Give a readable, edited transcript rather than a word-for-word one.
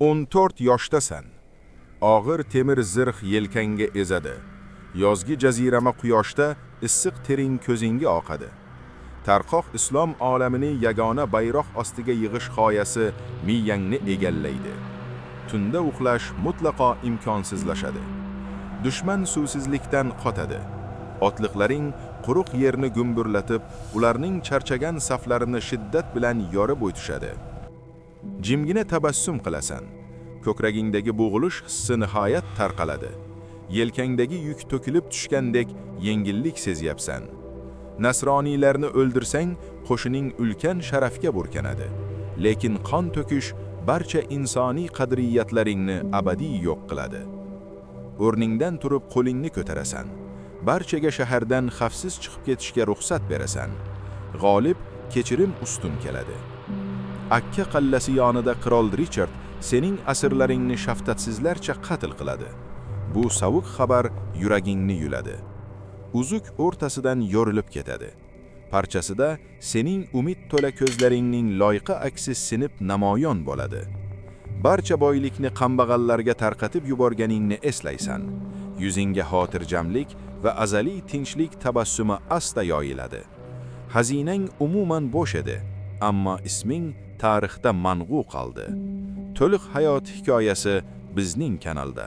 14 yoshdasan. Og'ir temir zirh yelkangga ezadi. Yozgi jazirama quyoshda issiq tering ko'zingga oqadi. Tarqoq islom olamini yagona bayroq ostiga yig'ish g'oyasi miyangni egallaydi. Tunda uxlash mutlaqo imkonsizlashadi. Dushman suvsizlikdan qotadi. Otliqlaring quruq yerni gumburlatib, ularning charchagan saflarini shiddat bilan yorib o'tishadi. Jimgina tabassum qilasan. Ko'kragingdagi bo'g'ilish hissi nihoyat tarqaladi. Yelkangdagi yuk to'kilib tushgandek yengillik sezyapsan. Nasroniylarni o'ldirsang, qo'shining ulkan sharafga burkanadi. Lekin qon to'kish barcha insoniy qadriyatlaringni abadiy yo'q qiladi. O'rningdan turib qo'lingni ko'tarasan. Barchaga shahardan xavfsiz chiqib ketishga ruxsat berasan. G'olib kechirim ustun keladi. Akka qallasi yonida qirol Richard sening asirlaringni shafqatsizlarcha qatl qiladi. Bu sovuq xabar yuragingni yuladi. Uzuk o'rtasidan yorilib ketadi. Parchasida sening umid to'la ko'zlaringning loyqa aksi sinib namoyon bo'ladi. Barcha boylikni kambag'allarga tarqatib yuborganingni eslaysan. Yuzingga xotirjamlik va azaliy tinchlik tabassumi asta yoyiladi. Xazinang umuman bo'sh edi, ammo isming tarixda mang'u qoldi. To'liq hayot hikoyasi bizning kanalda.